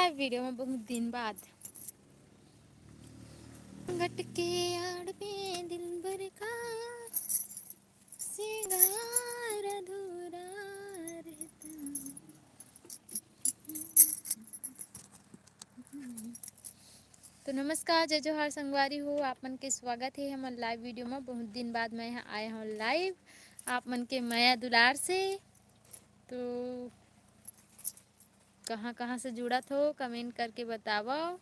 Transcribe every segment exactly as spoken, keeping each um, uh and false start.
Live video में बहुत दिन बाद। घट के आड़ में दिलबर का सिंगार अधूरा रहता। तो नमस्कार, जय जोहार संगवारी हो, आप मन के स्वागत हे हमर लाइव वीडियो में। बहुत दिन बाद मैं यहाँ आए हूँ लाइव आप मन के मया दुलार से। तो कहाँ कहाँ से जुड़त हो, कमेंट करके बतावव।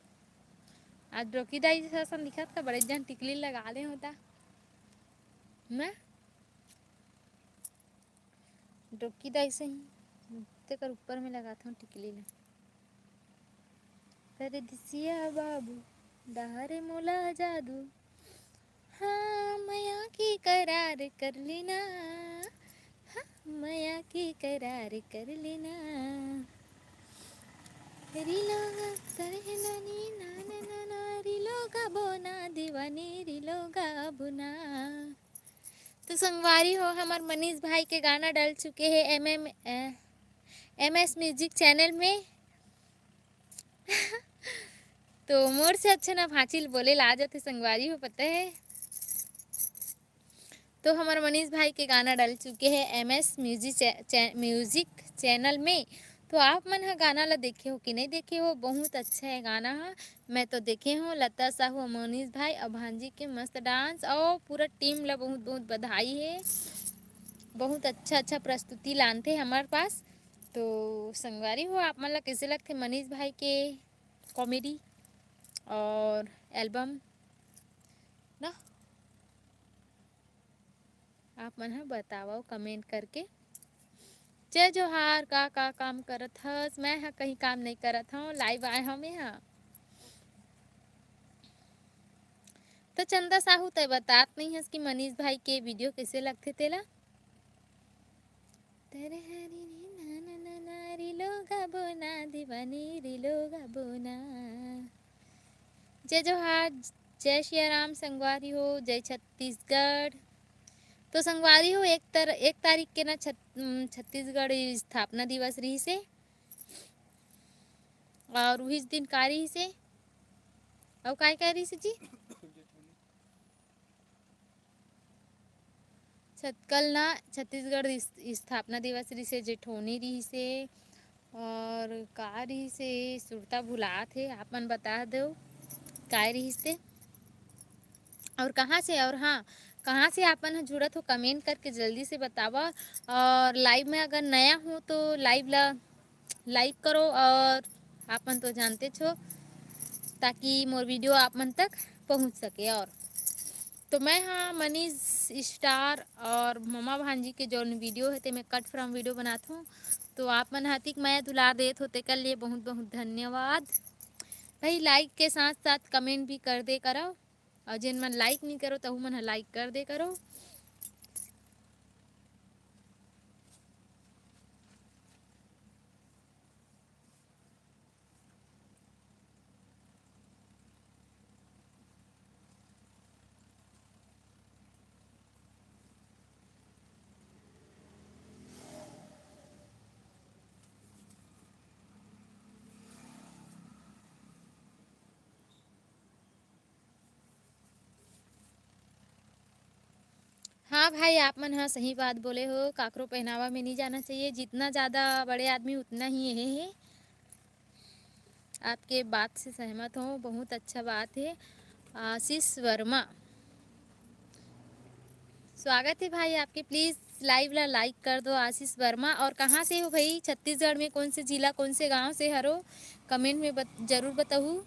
आज डोकी दाई जैसन दिखत का, बड़े जन टिकली लगा ले होता ना। डोकी दाई से ही तेकर ऊपर में लगात हूँ टिकली ला। परदेसिया बाबू, डारे मोला जादू, हाँ, मया के करार कर लेना, हाँ, मया के करार कर लेना। रिलोगा तरहनानी ना, ना, ना, ना, रिलोगा बोना दीवानी, रिलोगा बोना। तो संगवारी हो, हमर मनीष भाई के गाना डल चुके हे एम एम, अ, एम एस म्यूजिक चैनल में। तो मोर से अच्छा ना भांचिल बोले ला जाथे संगवारी हो, पता है। तो हमर मनीष भाई के गाना डल चुके हे एम एस म्यूजिक चै-, चै-, म्यूजिक चैनल में। तो आप मन ह गाना ला देखे हो कि नहीं देखे हो, बहुत अच्छा है गाना ह। मैं तो देखे हूँ लता साहू, मनीष भाई और भांजी के मस्त डांस और पूरा टीम ला बहुत बहुत बधाई है। बहुत अच्छा अच्छा प्रस्तुति लानथे हमारे पास। तो संगवारी हो, आप मन ला कैसे लगथे मनीष भाई के कॉमेडी और एल्बम ना? आप मन ह बतावव कमेंट करके। जय जोहार, का का काम करत हस? मैं ह कहीं काम नहीं करत हूँ, लाइव आए हूँ मैं ह। तो चंदा साहू, तय बतात नहीं हस कि मनीष भाई के वीडियो कैसे लगथे तेला? तेरे हरी नी ना ना ना ना, रिलोगा बोना दीवानी, रिलोगा बोना। जय जोहार, जय सिया राम संगवारी हो, जय छत्तीसगढ़। तो संगवारी हो, एक तर-, एक तारीख के ना छत-, उम, छत्तीसगढ़ स्थापना दिवस रहिसे। और उहिच दिन का रहिसे? अउ काय काय रहिसे जी? छत-, कल ना छत्तीसगढ़ इस-, स्थापना दिवस रहिसे, जेठोनी रहिसे, और का रहिसे, सुरता भुलात हे, आप मन बता दो, काय रहिसे, और कहाँ से, और हाँ, कहाँ से आप मन ह जुड़त हो, कमेंट करके जल्दी से बतावा। और लाइव में अगर नया हो तो लाइव ला लाइक करो और आप मन तो जानते छो, ताकि मोर वीडियो आप मन तक पहुँच सके। और तो मैं हाँ मनीष स्टार और ममा भांजी के जौन वीडियो है, ते मैं कट फ्रॉम वीडियो बनात हूँ। तो आप मन हतिक मया दुलार देत हो, तेकर लिए बहुत बहुत धन्यवाद। भाई, लाइक के साथ साथ कमेंट भी कर दे करो, और जेन मन लाइक नहीं करो, तहु मन ह लाइक कर दे करो। हाँ भाई, आप मन ह सही बात बोले हो, काकरो पहनावा में नहीं जाना चाहिए। जितना ज़्यादा बड़े आदमी, उतना ही ये है। आपके बात से सहमत हूँ, बहुत अच्छा बात है। आशीष वर्मा, स्वागत है भाई आपके। प्लीज लाइव ला लाइक कर दो, आशीष वर्मा। और कहाँ से हो भाई? छत्तीसगढ़ में कौन से जिला, कौन से गांव से हरो? कमेंट में बत-, जरूर बताहू।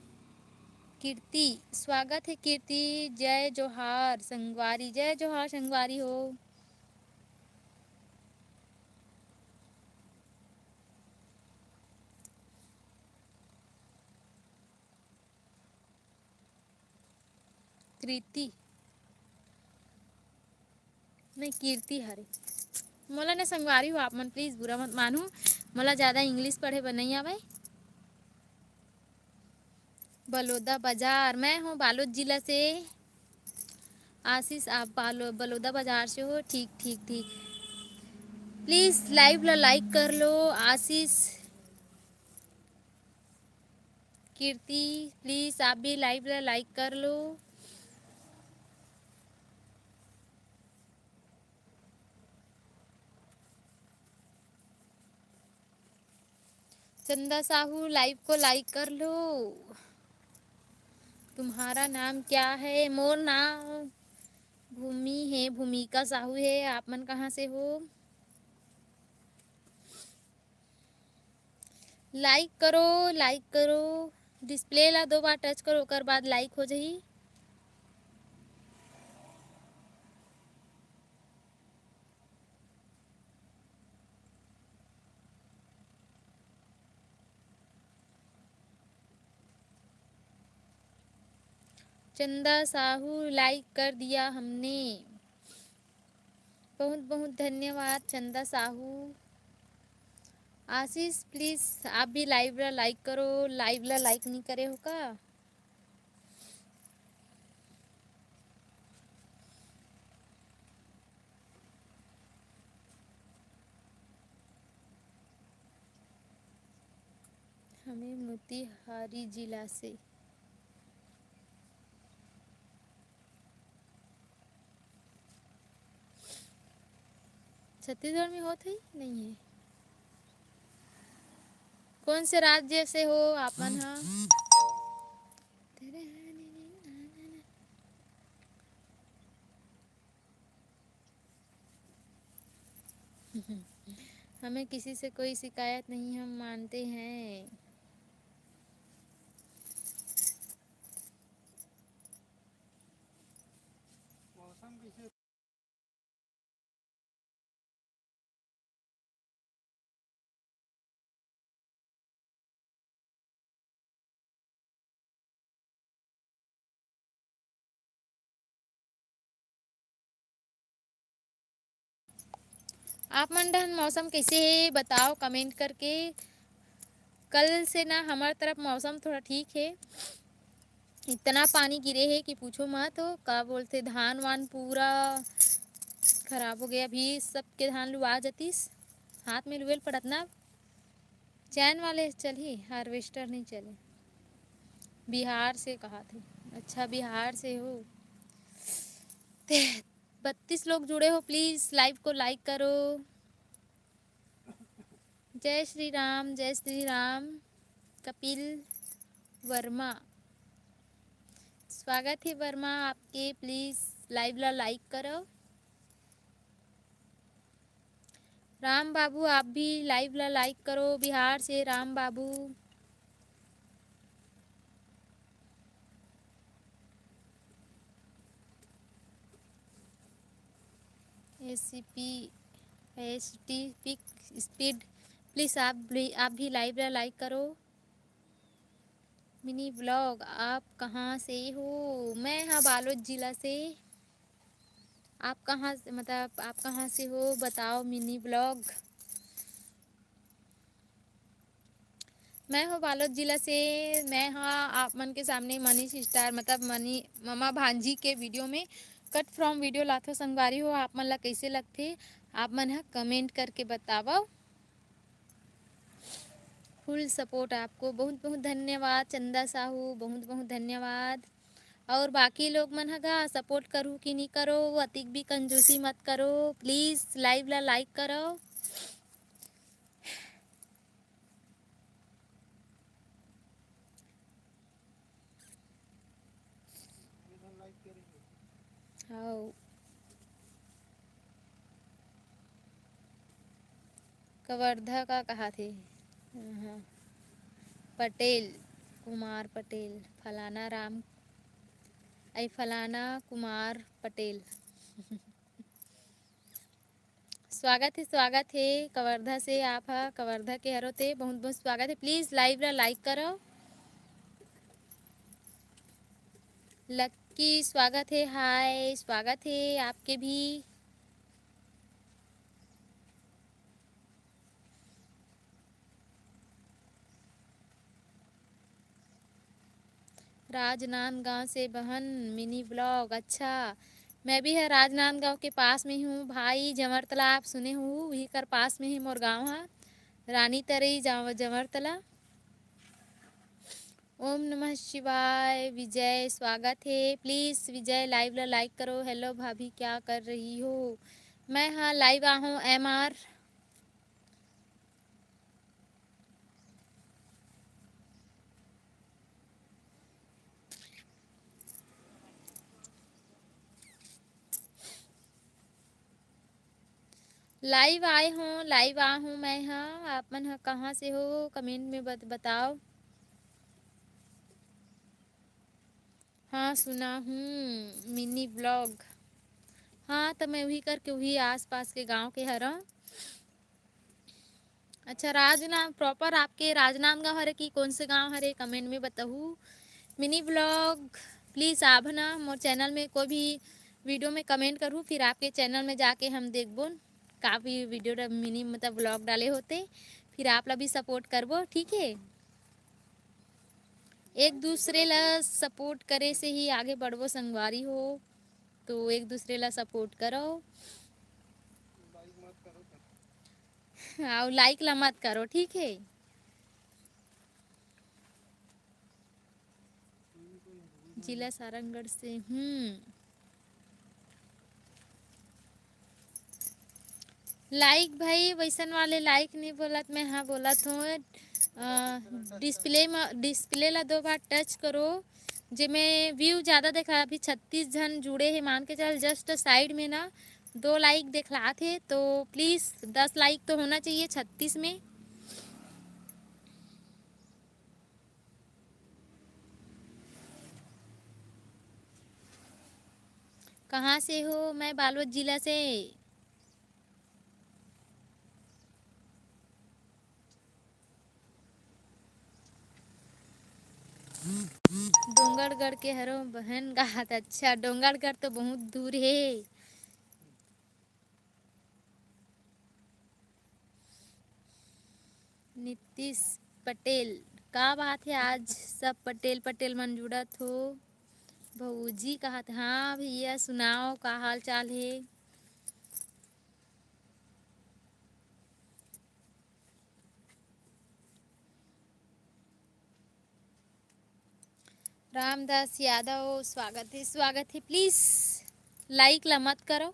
कीर्ति, स्वागत है कीर्ति। जय जोहार संगवारी, जय जोहार संगवारी हो। कृति, नहीं, कीर्ति हरे। मोला ना संगवारी हो आप मन, प्लीज बुरा मत मानू, मोला ज़्यादा इंग्लिश पढ़े बर नहीं आवे। बलौदा बाजार, मैं हूँ बालोद जिला से। आशीष, आप बालो-, बलौदा बाजार से हो? ठीक, ठीक, ठीक। प्लीज लाइव ला लाइक कर लो, आशीष। कीर्ति, please आप भी live ला like कर लो। चंदा साहू, live को like कर लो। तुम्हारा नाम क्या है? मोर नाम भूमि है, भूमिका साहू है। आप मन कहाँ से हो? Like करो, like करो, display ला दो बार touch करो, ओकर बाद like हो जाही। चंदा साहू, like कर दिया हमने। बहुत बहुत धन्यवाद चंदा साहू। आशीष, please आप भी live ला like करो, live ला like नहीं करे हो का? हमें मोतिहारी जिला से। छत्तीसगढ़ में होत है, नहीं है? कौन से राज्य से हो आप मन ह? हमें किसी से कोई शिकायत नहीं, हम मानते हैं। मौसम कैसे? आप मन डहन मौसम कैसे हे, बताओ comment करके। कल से ना हमर तरफ मौसम थोड़ा ठीक हे, इतना पानी गिरे हे कि पूछो मत। का बोलथे, धान वान पूरा खराब हो गया, अभी सबके धान लुआ जतिस, हाथ में लुएल पड़त ना। चैन वाले चलही, harvester नहीं चले। बिहार से कहा थे। अच्छा, बिहार से हो। ते बत्तीस लोग जुड़े हो, please live को like करो। जय श्री राम, जय श्री राम। कपिल वर्मा, स्वागत है वर्मा आपके, please live ला like करो। राम बाबू, आप भी live ला like करो, बिहार से Ram Babu. S P, S T pick speed, please आप भी, आप भी live ला like करो। मिनी ब्लॉग, आप कहाँ से हो? मैं हाँ बालोद जिला से। आप कहाँ से, मतलब आप कहाँ से हो, बताओ मिनी ब्लॉग। मैं हो बालोद जिला से। मैं हा आप मन के सामने मनीष स्टार, मतलब मनी ममा भांजी के वीडियो में कट फ्रॉम वीडियो लाथो संगवारी हो। आप मन ला कैसे लगथे, आप मन हा कमेंट करके बतावव। फुल सपोर्ट आपको, बहुत बहुत धन्यवाद चंदा साहू, बहुत बहुत धन्यवाद। और बाकी लोग मन ह गा सपोर्ट करू कि नहीं करो, अतिक भी कंजूसी मत करो, प्लीज लाइव ला लाइक करो। हाँ। कवर्धा का कहा थे? हाँ। पटेल, कुमार पटेल, फलाना राम, ऐ फलाना कुमार पटेल। स्वागत हे, स्वागत हे कवर्धा से। आप हा कवर्धा के हरो ते बहुत बहुत स्वागत हे। प्लीज लाइव ला लाइक करो। लक्की स्वागत हे, हाय स्वागत हे आपके भी। राजनांदगांव से बहन मिनी ब्लॉग। अच्छा, मैं भी है राजनांदगांव के पास में हूँ भाई। जमरतला आप सुने हो, वही कर पास में ही मोर गांव है, रानी तरई जमरतला। ओम नमः शिवाय। विजय, स्वागत हे। Please विजय, live ला like करो। Hello भाभी, क्या कर रही हो? मैं हाँ live आहूँ, एम आर। Live आए हों, live आ हूँ मैं हा। आप मन ह कहाँ से हो, comment में बत-, बताओ। हाँ, सुना हूँ, mini vlog। हाँ, त मैं उही करके उही आसपास के गांव के हरव। अच्छा, राजनांद proper आपके राजनांदगांव हरे कि कौन से गांव हरे, comment में बताहू। Mini vlog, please आप ना मोर channel में कोई भी video में comment करहू, फिर आपके channel में जाके हम देखबो का भी video डा-, mini मतलब vlog डाले होते, फिर आप ला भी support करबो, ठीक है? एक दूसरे ला support करे से ही आगे बढ़बो संगवारी हो, तो एक दूसरे ला support करो। अउ like ला मत करो, ठीक है? जिला सारंगढ़ से। हम्म। Like भाई, वैसन वाले like नहीं बोलत, मैं हाँ बोलत हूँ। अ, display में, display ला दो बार touch करो, जेमे view ज़्यादा देखा। अभी छत्तीस झन जुड़े हैं, मान के चल, just side में ना दो like देखलात हे, तो please दस like तो होना चाहिए छत्तीस में। कहाँ से हो? मैं बालोद जिला से। डोंगरगढ़ के हरो बहन का हाथ। अच्छा, डोंगरगढ़ तो बहुत दूर है। नीतीश पटेल, का बात है, आज सब पटेल पटेल मन जुड़त हो। भौजी कहत, हाँ भैया, सुनाओ, का हाल चाल है? रामदास यादव, स्वागत है, स्वागत है। Please like ला मत करो।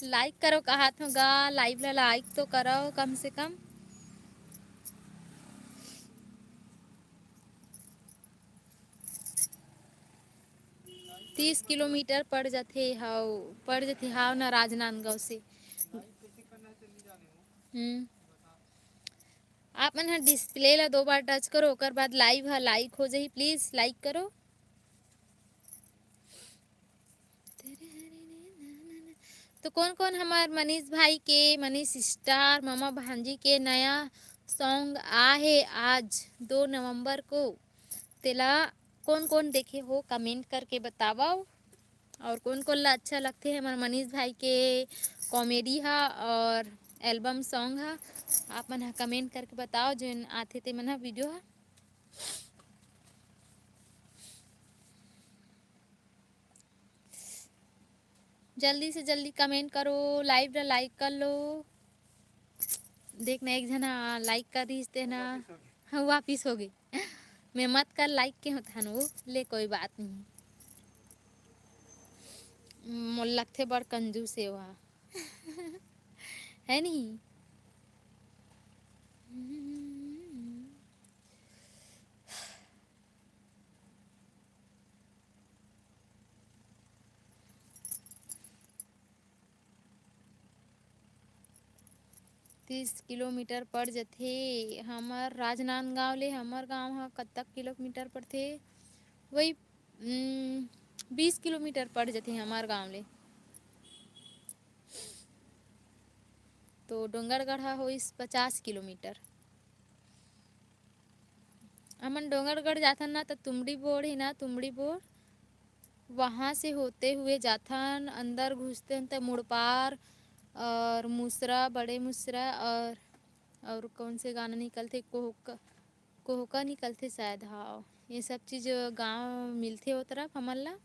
Like करो, कहात हूँ गा, live ला like तो करो कम से कम। तीस किलोमीटर पड़ जाथे, हाव, पड़ जाथे, हाव ना, राजनांदगांव से। हम्म। आप मन ह display ला दो बार touch करो, ओकर बाद live ह like हो जाही। Please like करो। तो कौन कौन हमार मनीष भाई के, मनीष स्टार, मामा भांजी के नया song आ हे आज दो नवंबर को, तेला कौन कौन देखे हो, comment करके बतावव। और कौन कौन ला अच्छा लगथे हमर मनीष भाई के comedy हा और album song हा, आप मन हा comment करके बताओ, जेन आथे ते मन हा video हा। जल्दी से जल्दी comment करो, live ला like कर लो। देख ना, एक झन हा like कर रहिस ते ना, वापिस हो गे। हाँ, वापिस हो गे। मैं मत कर like के होत हन वो, ले कोई बात नहीं। मोल लगथे बड़ कंजूस हे वहा। है नहीं? तीस किलोमीटर पड़ जथे हमर राजनांदगांव ले। हमर गांव ह कतक किलोमीटर पड़थे? वही, उम, बीस किलोमीटर पड़ जथे हमर गांव ले। तो डोंगरगढ़ ह होइस पचास किलोमीटर। हमन डोंगरगढ़ जाथन ना, त तुमड़ी बोड़ हे ना, तुमड़ी बोड़, वहाँ से होते हुए जाथन, अंदर घुसतेन त मुड़पार और मुसरा, बड़े मुसरा और, और कौन से गाना निकलथे, कोहका, कोहका निकलथे शायद। हाँ, ये सब चीज गाँव मिलथे ओ तरफ हमन ला।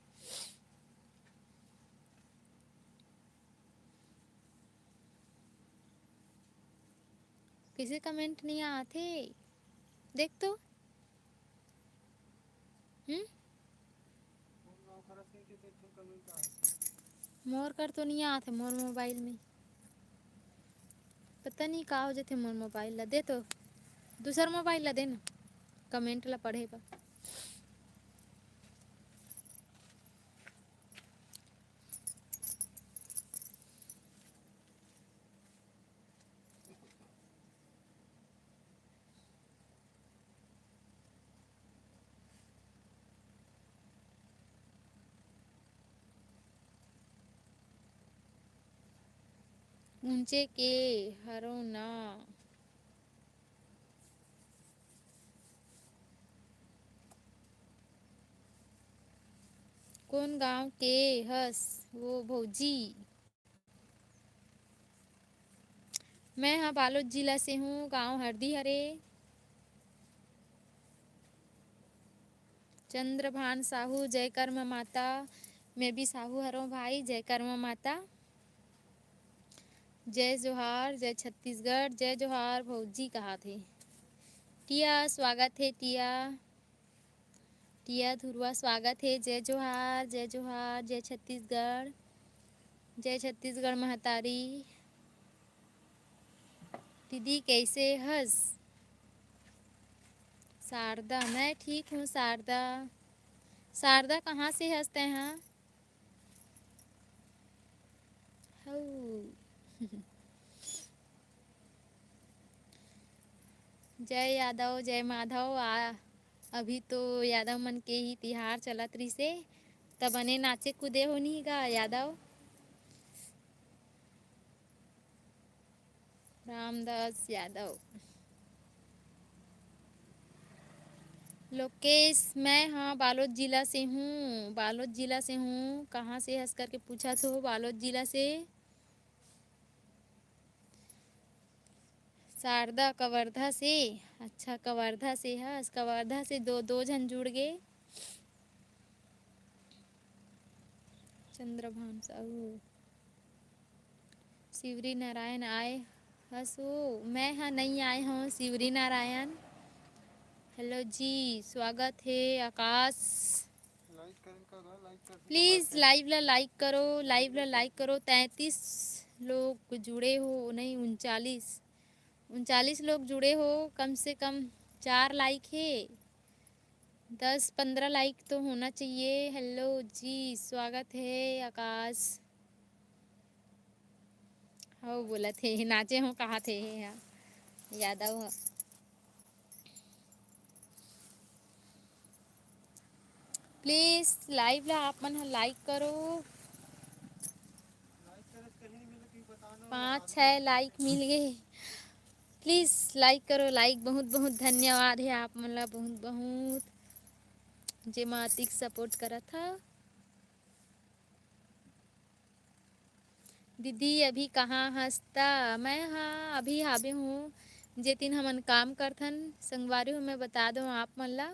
कइसे comment नहीं आथे? देख तो। हम्म? मोर कर तो नहीं आत हे मोर मोबाइल में। पता नहीं का हो जाथे मोर मोबाइल ला। दे तो, दूसर मोबाइल ला दे ना, कमेंट ला पढ़े बर। ऊंचे के हरो ना। कोन गांव के हस वो भौजी? मैं ह बालोद जिला से हूँ, गांव हरदी हरे। चंद्रभान साहू, जय कर्मा माता। मैं भी साहू हरों भाई, जय कर्मा माता। जय जोहार, जय छत्तीसगढ़, जय जोहार भौजी कहात हे। टिया, स्वागत हे टिया। टिया धुरवा, स्वागत हे। जय जोहार, जय जोहार, जय छत्तीसगढ़, जय छत्तीसगढ़ महतारी। दीदी, कैसे हस? शारदा, मैं ठीक हूँ शारदा। शारदा, कहाँ से हस तैं हा? हऊ। जय यादव, जय माधव। आ, अभी तो यादव मन के ही तिहार चलत रिसे, त बने नाचे कूदे हो नहीं गा यादव? रामदास यादव। लोकेश, मैं हाँ बालोद जिला से हूँ, बालोद जिला से हूँ। कहाँ से हस करके पूछा थो, बालोद जिला से। शारदा कवर्धा से। अच्छा, कवर्धा से हस, कवर्धा से दो, दो झन जुड़ गे। चंद्रभान साहू। शिवरी नारायण आए हस वो? मैं ह नई आए हूँ शिवरी नारायण। हेलो जी, स्वागत है आकाश। प्लीज लाइव ला लाइक करो, लाइव ला लाइक करो। तैंतीस लोग जुड़े हो, नहीं, उनचालीस, उनचालीस लोग जुड़े हो। कम से कम चार लाइक है, दस पंद्रह लाइक तो होना चाहिए। हेलो जी, स्वागत है आकाश। हव, बोलत हे, नाचे हो कहात हे, हे हा, यादव ह। प्लीज लाइव ला आप मन ह लाइक करो। पाँच छः लाइक मिल गे। प्लीज लाइक करो, लाइक। बहुत बहुत धन्यवाद हे आप मन ला, बहुत बहुत, जेमा अतिक सपोर्ट करत हव। दीदी, अभी कहाँ हस त? मैं हा अभी हाबे हूँ, जेतिन हमन काम करथन। संगवारी हो, मैं बता दूँ आप मन ला,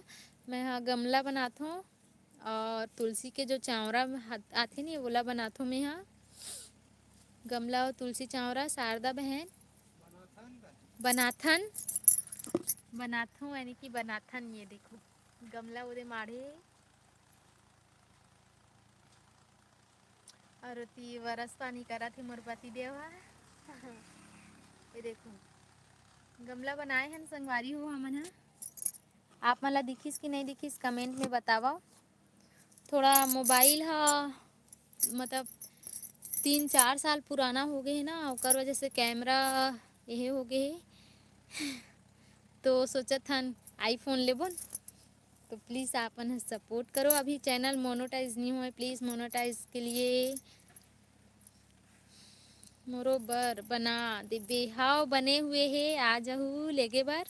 मैं हा गमला बनाथों और तुलसी के जो चावरा ह-, आथे नी, ओला बनाथों मैं हा। गमला और तुलसी चावरा, शारदा बहन। बनाथन, बनाथों, यानी कि बनाथन। ये देखो, गमला ओदे माढ़े। और ओती वरस पानी करत हे मोर पति देव ह। ये देखो, गमला बनाए हन संगवारी हो हमन ह। आप मन ला दिखिस कि नहीं दिखिस, कमेंट में बतावव। थोड़ा मोबाइल ह, मतलब, तीन चार साल पुराना हो गए हे ना, ओकर वजह से कैमरा यही हो गए हे। तो सोचत हन आईफोन लेबो न। तो प्लीज आप मन ह सपोर्ट करो। अभी चैनल मोनेटाइज नहीं होए, प्लीज मोनेटाइज के लिए मोरो बर बना देबे। हाव, बने हुए हे, आ जहू लेगे बर।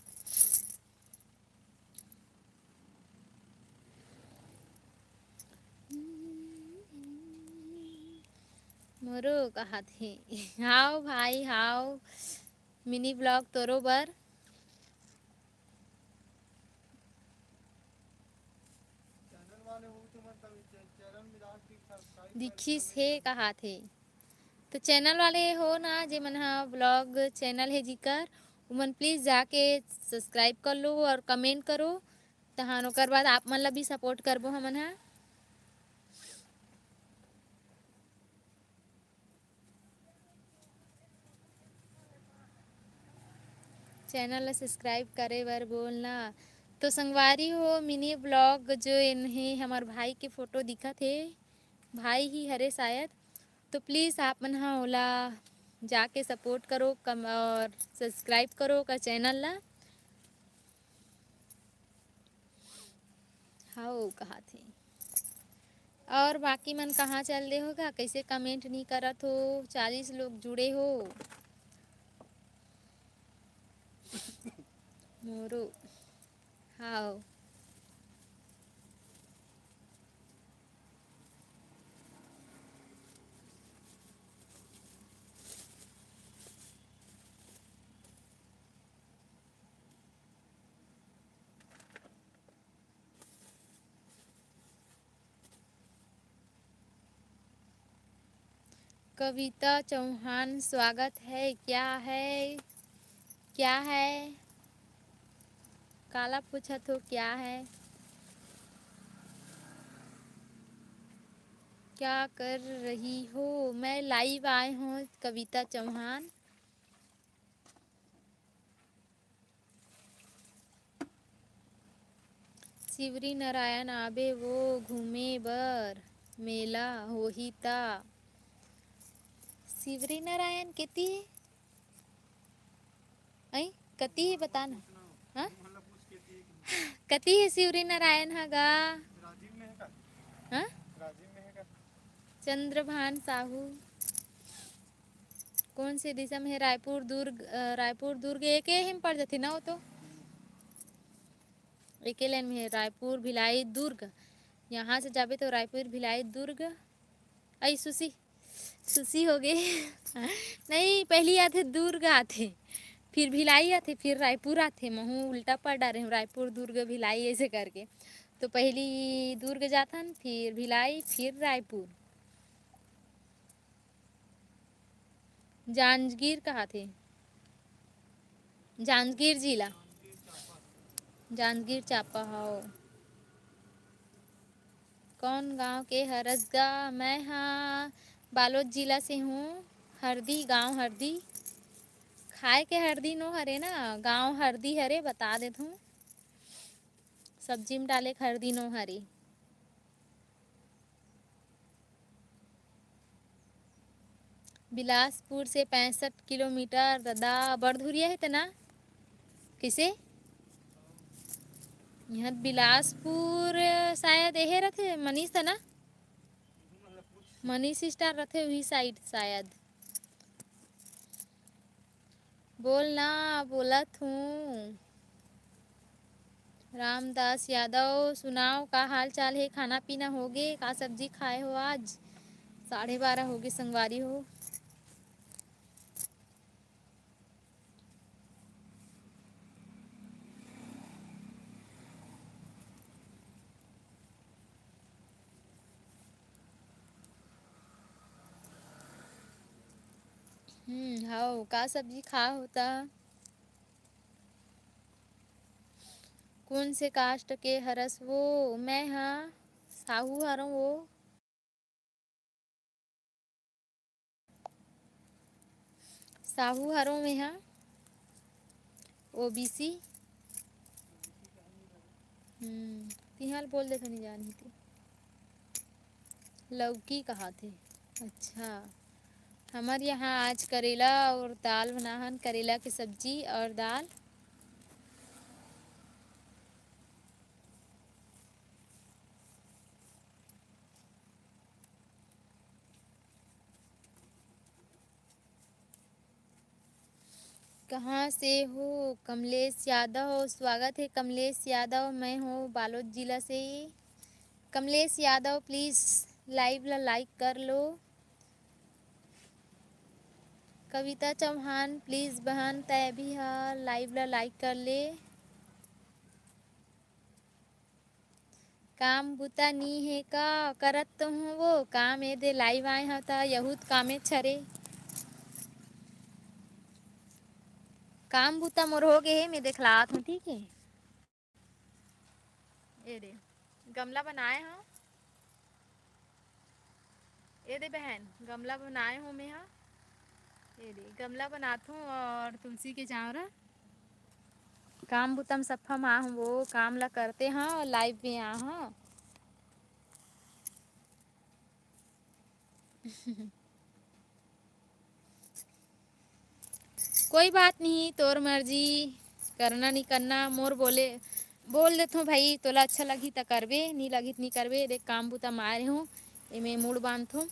मोरो कहात हे। हाव भाई, हाव। मिनी ब्लॉग तोरो बर। दिखिस हे कहात हे। तो चैनल वाले हो ना, जे मन हा ब्लॉग चैनल हे जिकर, उमन please जाके subscribe कर लो और comment करो, तहान ओकर बाद आप मन ला भी support करबो हमन ह। Channel ला subscribe करे बर बोलना। तो संगवारी हो, mini vlog जो एन हे, हमर भाई के photo दिखत हे, भाई ही हरे शायद, तो please आप मन ह ओला जाके support करो, कम, और subscribe करो ओकर channel ला। हाँ, वो कहा थे। और बाकी मन कहाँ चल दे हो गा? कैसे comment नहीं करत हो? चालीस लोग जुड़े हो। मोरो। हाँ। कविता चौहान, स्वागत है। क्या है, क्या है? काला पूछत हो, क्या है? क्या कर रही हो? मैं live आए हूँ, कविता चौहान। शिवरी नारायण आबे वो घूमे बर, मेला होही ता। शिवरी नारायण केती हे? अई, कती हे बता ना? हाँ? कती हे शिवरी नारायण ह गा? हाँ? चंद्रभान साहू। कौन से दिशा में है? रायपुर, दुर्ग, अ, रायपुर, दुर्ग एके ही में पड़ जाथे ना वो तो। एके line में है, रायपुर, भिलाई, दुर्ग। यहाँ से जाबे तो रायपुर, भिलाई, दुर्ग। अई सुशी, सुशी हो गे। नहीं, पहली आथे दुर्ग आथे, फिर भिलाई आथे, फिर रायपुर आथे। महू उल्टा पड़ डारे हूँ, रायपुर, दुर्ग, भिलाई ऐसे करके। तो पहली दुर्ग जाथन, फिर भिलाई, फिर रायपुर। जांजगीर कहाथे, जांजगीर जिला, जांजगीर चांपा। हव। कौन गांव के हरस गा? मैं हा बालोद जिला से हूँ। हरदी, गांव हरदी। खाए के हरदी नो हरे ना, गांव हरदी हरे, बता देत हूँ। सब्जी में डाले के हरदी नो हरे। बिलासपुर से पैंसठ किलोमीटर, दादा, बड़ दुरिहा हे तना? कइसे? इहाँ बिलासपुर शायद एहे रथे, मनीष तना? मनीष स्टार रथे, उही side शायद। बोल ना, बोलत हूँ। रामदास यादव, सुनाओ, का हाल चाल हे? खाना पीना होगे? का सब्जी खाए हो आज? साढ़े बारह होगे, संगवारी हो। हम्म, हव, का सब्जी खा होता? कोन से caste के हरस वो? मैं हा साहू हरंव वो। साहू हरंव मैं हा, O B C। हम्म, तिहां ल बोल देथन, नइ जानही ते। लौकी कहाथे। अच्छा, हमर यहाँ आज करेला और दाल बनाहन, करेला के सब्जी और दाल। कहाँ से हो? कमलेश यादव, स्वागत है कमलेश यादव, मैं हूँ बालोद जिला से। कमलेश यादव, please live ला like कर लो। कविता चौहान, please बहन, तै भी हा live ला like कर ले। काम बुता नी हे का? करत तो हूँ वो काम, ए दे live आए हव त यहूत कामे छरे। काम बुता मोर हो गे हे, मैं देखलात हूँ, ठीक है। ये दे, गमला बनाए हूँ। ये दे बहन, गमला बनाए हूँ मैं हा। ये दे, गमला बनात हूँ और तुलसी के चावरा। काम बुता म सफा मा हूँ, वो काम ला करते हैं और लाइव में आ हूँ। कोई बात नहीं, तोर मर्जी, करना नहीं करना, मोर बोले, बोल देथों भाई, तोला अच्छा लगही त करबे, नहीं लगही त नहीं करबे। देख, काम बुता मारे हूँ, एमे मूड़ बांधथों।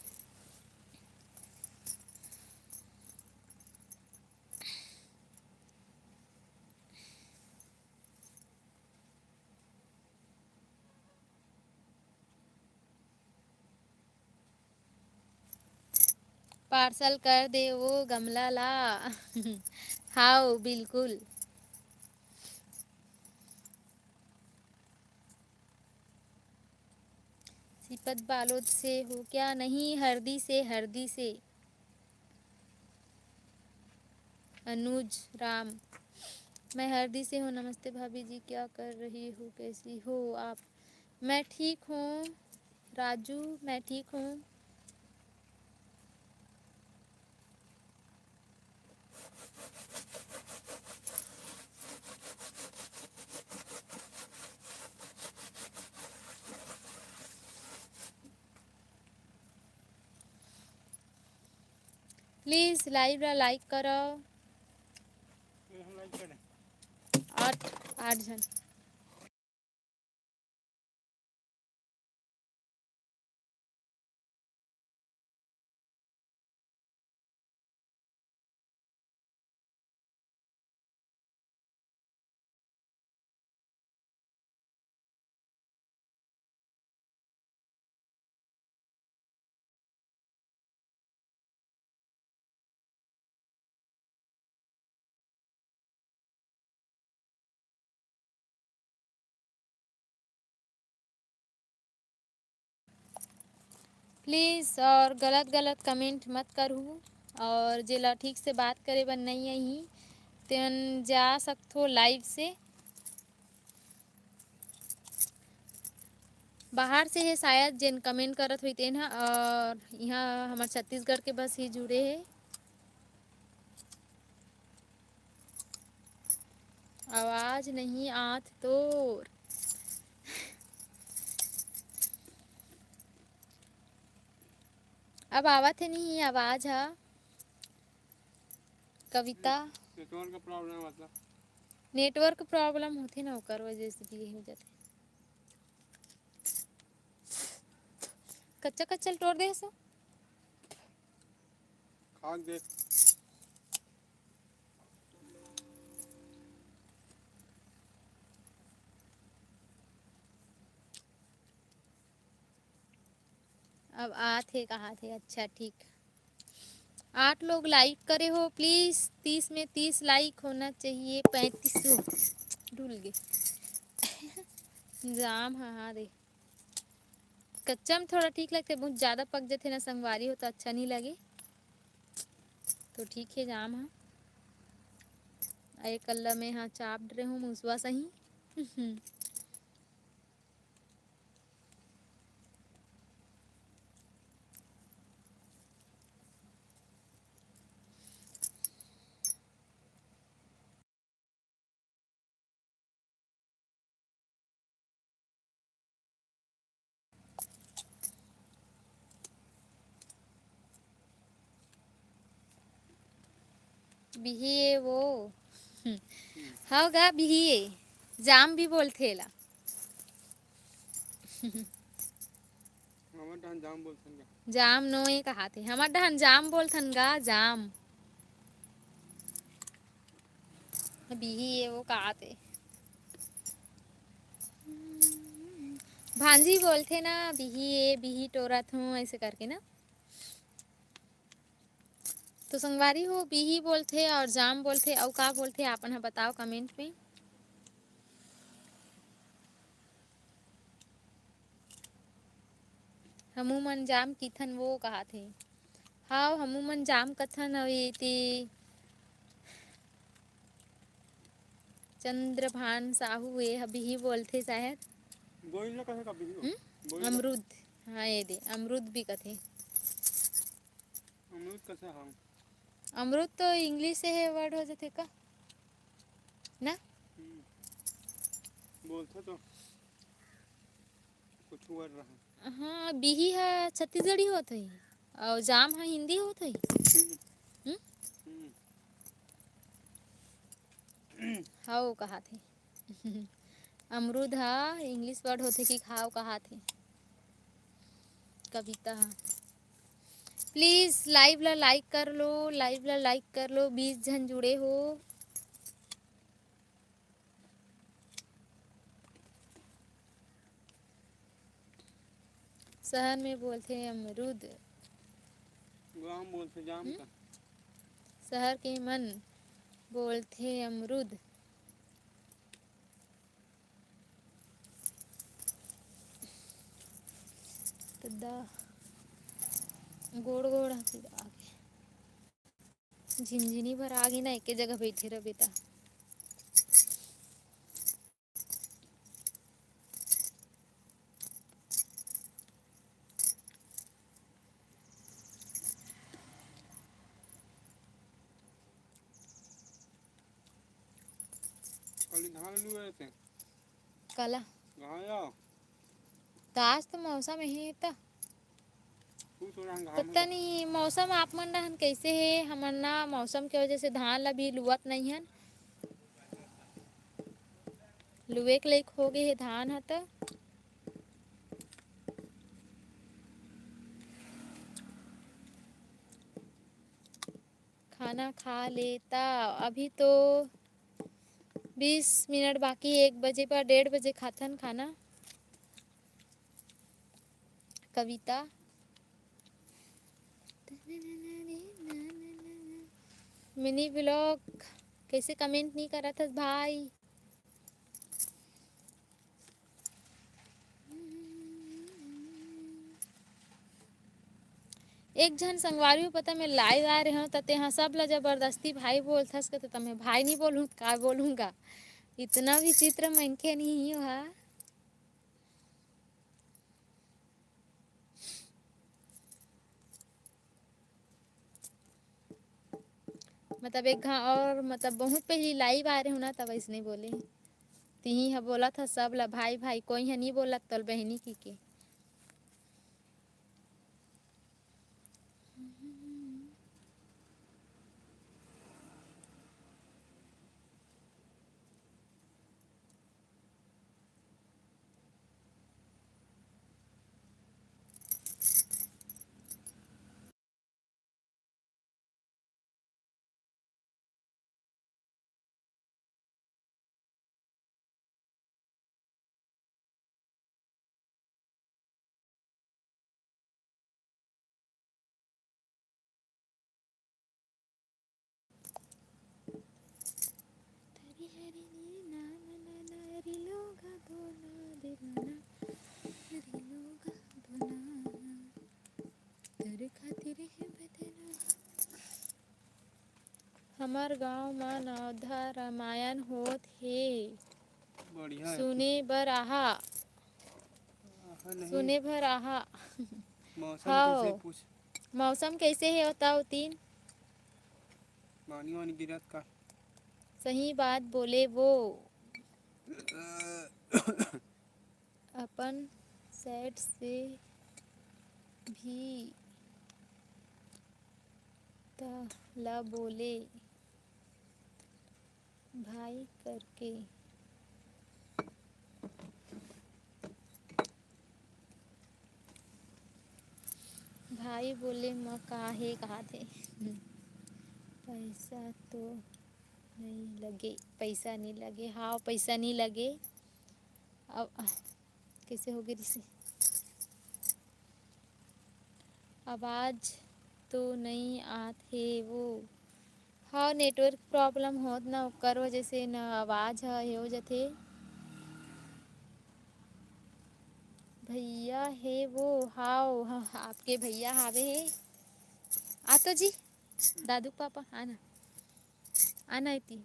पार्सल कर दे वो गमला ला। हाव, बिल्कुल। सीपत बालोद से हो क्या? नहीं, हरदी से, हरदी से। अनुज राम, मैं हरदी से हूँ। नमस्ते भाभी जी, क्या कर रही हो, कैसी हो आप? मैं ठीक हूँ राजू, मैं ठीक हूँ। प्लीज लाइव ला लाइक करो। आठ, आठ झन। प्लीज और गलत गलत कमेंट मत करहू, और जेला ठीक से बात करे बर नई आही तेन जा सकथो लाइव से। बाहर से हे शायद जेन कमेंट करत होई तेन ह, और यहाँ हमर छत्तीसगढ़ के बस ही जुड़े हे। आवाज नहीं आत तोर। अब आवत हे नहीं आवाज हा। कविता। नेटवर्क का प्रॉब्लम मतलब। नेटवर्क प्रॉब्लम होथे ना, ओकर वजह से भी हो जाथे। कच्चा कच्चा ल टोर दे हस। खा के देख। अब आत हे, कहात हे। अच्छा, ठीक। आठ लोग लाइक करे हो, प्लीज, तीस में तीस लाइक होना चाहिए। पैंतीस हो, डुल गे। जाम हा, हाँ रे। कच्चा में थोड़ा ठीक लगथे, बहुत ज्यादा पक जथे ना संगवारी हो, तो अच्छा नहीं लगे। तो ठीक है, जाम हा। अरे कल्ला में हाँ चाप डरे हूँ मुसवा सही। बिही ए वो। हव गा, बिही ए। जाम भी बोलथे एला। हमर डहन जाम बोलथन गा। जाम नो ए कहाथे। हमर डहन जाम बोलथन गा, जाम। बिही ए वो कहाथे। भांजी बोलथे ना, बिही ए, बिही टोरत हूँ, ऐसे करके ना। तो संगवारी हो, बिही बोलथे और जाम बोलथे, अउ का बोलथे, आपन ह बताओ कमेंट में। हमू मन जाम किथन वो कहाथे। हाव, हमू मन जाम कथन, अउ एती चंद्रभान साहू, ये ह बिही बोलथे शायद। बोइल ला कहे का बिही? हम्म? बोइल ला। अमरूद। हाँ, ये दे, अमरूद भी कथे। अमरूद कसे हम? अमरूद तो English से हे word हो जाथे का? ना? हम्म। बोलथे तो कुछ word रहा। हाँ, बिही ह छत्तीसगढ़ी होत होही, अउ जाम ह हिंदी होत होही। हम्म। हम्म? हम्म। हव कहाथे। अमरूद ह English word होथे कि खाव कहाथे। कविता ह। Please live ला like कर लो, live ला like कर लो, बीस झन जुड़े हो। शहर में बोलथे अमरूद। गाँव बोलथे जाम हम्म? का। शहर के मन बोलथे अमरूद। त दा-, गोड़ गोड़ ह पीरा आगे। झिनझिनी भर आगे ना, एके जगह बइठे रहिबे त। काली धान लुए थे। काला? कहाँ जाओ? त आज तो मौसम हे त। तू तो रंग घाम पता नहीं मौसम आप मन डहन कैसे हे, हमन ना मौसम के वजह से धान ला भी लुअत नहीं हन। लुए के लायक हो गए हे धान ह त। खाना खा लेता, अभी तो बीस मिनट बाकी, एक बजे पर डेढ़ बजे खाथन खाना। कविता। Mini vlog कैसे comment नहीं करत हस भाई? एक झन संगवारी हो पता मैं live आ रहे हो, त तेहा सब ला जबरदस्ती भाई बोलथस के, त मैं भाई नहीं बोलूँ, त का बोलूँ गा? इतना विचित्र मनखे नहीं हो हा। मतलब एक घा और मतलब बहुत पहली live आ रहे हो ना, तब ऐसने बोले। तिही ह बोलत ह सब ला भाई भाई, कोई ह नहीं बोलत तोल बहनी की के। हमर गांव म नवधा रामायण होत हे। बढ़िया हे। सुने बर आहा। आहा नहीं। सुने बर आहा। मौसम हव। कैसे पूछ? मौसम कैसे हे बताओ तीन? पानी वानी गिरत का? सही बात बोले वो। अपन side से भी त ला बोले भाई करके। भाई बोले म का हे कहाथे। पैसा तो नहीं लगे, पैसा नहीं लगे, हाँ पैसा नहीं लगे। अब कैसे हो गई रिसी? आवाज तो नहीं आत हे वो। हाँ, network problem होत ना, ओकर वजह से ना आवाज ह, हे हो जाथे। भैया हे वो, हाव, ह-, आपके भैया हावे हे। आ तो जी, दादू के पापा, आना, आना इति।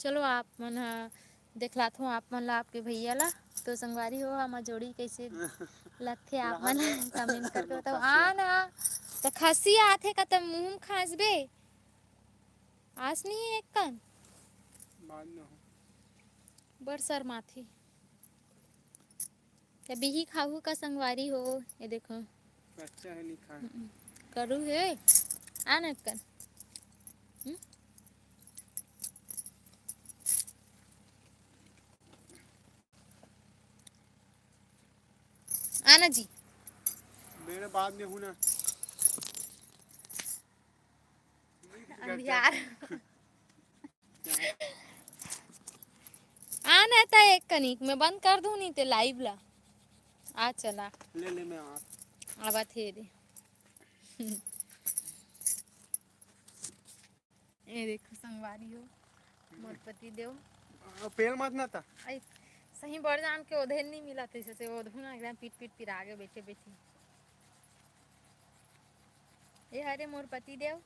चलो, आप मन ह देखलात हो आप मन ला, आपके भैया ला। तो संगवारी हो, हमर जोड़ी कैसे लगथे, आप मन comment करके बताओ। आ ना, त खसी आथे का, त मुंह में खांसबे। आस नहीं है एक कन। बाद में हो। बड़ शर्माथे। त बिही खाहू का संगवारी हो, ये देखो। कच्चा है, नहीं खाए। हम्म, करू है। आ ना एक कन। हम्म? आना जी। मेरे बाद में हूँ ना। अंधियार। आना त एक कनिक, मैं बंद कर दूँ नहीं ते live ला। आ चला। ले, ले, मैं आ। आवा थे दे। ए देखो संगवारी हो, मोर पति देव। आ, पेल मत ना ता। आई, सही बड़ जान के ओधे नहीं मिला थे, से ओधू ना एकदम पीट पीट पिरा गे बैठे बैठे। ए हरे मोर पति देव,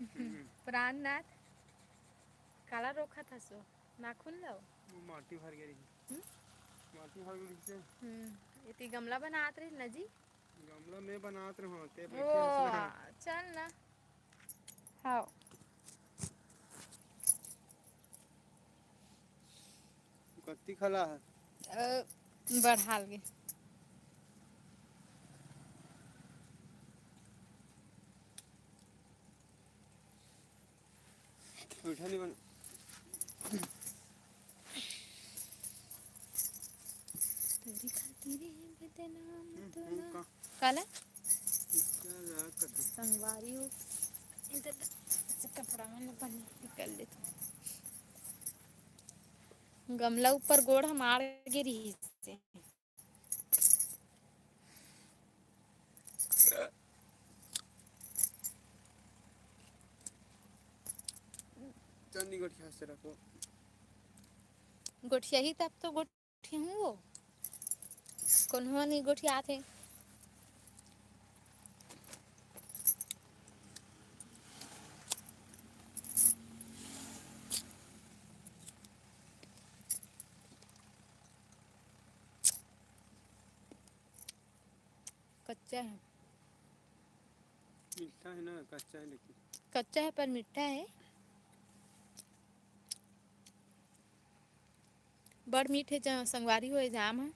हम्म। प्राणनाथ, काला रोखा था सो, नाखून लो। वो माटी भर गई रही। हम्म? माटी भर गई रही से। हम्म, इतनी गमला बनात रही ना जी। गमला में बनात रहो, ते ओ, बैठे हस ना। चल ना। हाव। कत्ती खला है? अ, बढ़ाल गे। मीठा नहीं बन। तोरी खातिर बदनाम हम्म, तोला। हम्म, का? काला? चला, कथी? संगवारी हो। इधर से कपड़ा मन बन निकल लेते। गमला ऊपर गोड़ हमार गिरी से। चन्नी गोठिया से रखो। गोठिया ही तब तो गोठिया हूँ वो। कोनो नहीं गोठिया थे। कच्चा है। मीठा है ना, कच्चा है लेकिन। कच्चा है पर मीठा है। बड़ मीठ है ज-, संगवारी हो जाम है।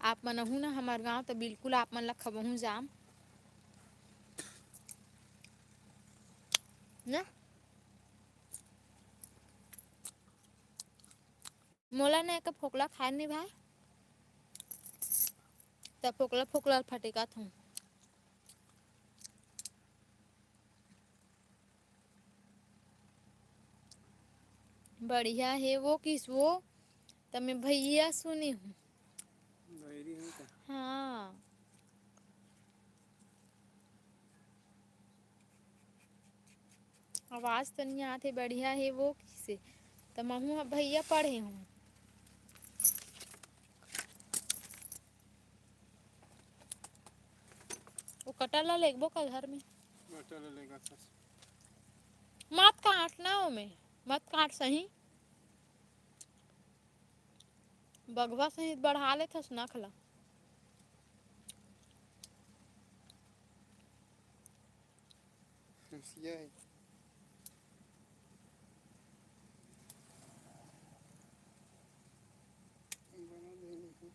आप मन अहू ना हमार गाँव तो बिल्कुल आप मन ला खबहू जाम। ना? मोला ना एक फोकला खाए नहीं भाई। त फोकला, फोकला फटेकात हूँ। बढ़िया हे वो किस वो, त मैं भैया सुने हूँ। बैरी हूँ का? हाँ। आवाज तो नहीं आते, बढ़िया हे वो किसे, त महू ह भैया पढ़े हूँ। वो कटा ला लेगबो का घर में? कटा ला लेगा सस। मत काट ना ओमे, मत काट सही। बघवा सहित बढ़ा लेथस नख ला। हंसिया है। बना देने को।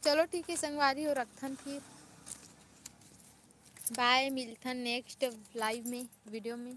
चलो ठीक है संगवारी हो, रखथन फिर। बाय, मिलथन next live में, video में।